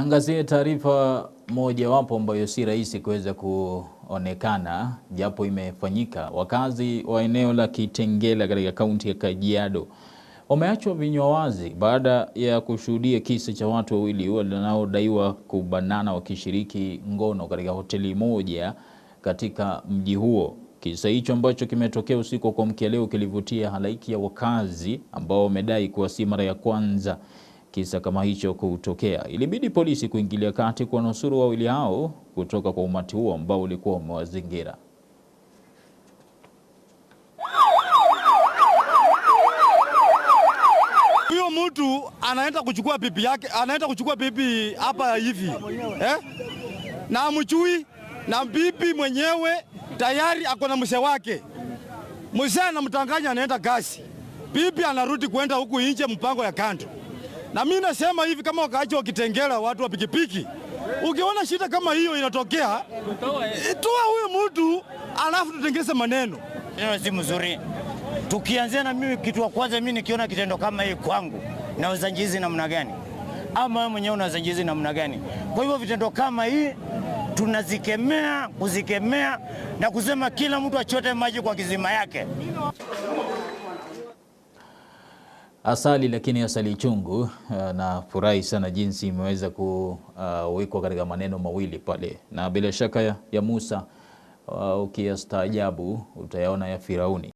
Niangazie taarifa mojawapo ambayo si rahisi kuweza kuonekana japo imefanyika. Wakazi wa eneo la Kitengela katika kaunti ya Kajiado wameachwa vinywa wazi baada ya kushuhudia kisa cha watu wawili wanaodaiwa kubanana wakishiriki ngono katika hoteli moja katika mji huo. Kisa hicho ambacho kimetokea usiku wa kuamkia leo kilivutia halaiki ya wakazi ambao wamedai kuwa si mara ya kwanza kisa kama hicho kutokea. Ilibidi polisi kuingilia kati kuwanusuru wawili hao kutoka kwa umati huo ambao ulikuwa umewazingira. Huyo mtu anaenda kuchukua bibi yake, anaenda kuchukua bibi hapa hivi. Na mchui na bibi mwenyewe tayari ako na mzee wake. Mzee anamtanganya anaenda kazi. Bibi anarudi kwenda huku nje mpango ya kando. Na mimi nasema hivi, kama wakaaji wa Kitengela, watu wa pikipiki, ukiona shida kama hiyo inatokea, toa huyo mtu alafu tutengeze maneno. Neno si mzuri. Tukianzia na mimi, kitu wa kwanza mimi nikiona kitendo kama hii kwangu, naweza njizi namna gani? Ama wewe mwenyewe unaweza njizi namna gani? Kwa hivyo vitendo kama hii tunazikemea, kuzikemea na kusema kila mtu achote maji kwa kizima yake. Asali lakini asali chungu. Na furahi sana jinsi imeweza kuwekwa katika maneno mawili pale. Na bila shaka ya Musa, ukiyastaajabu utayaona ya Firauni.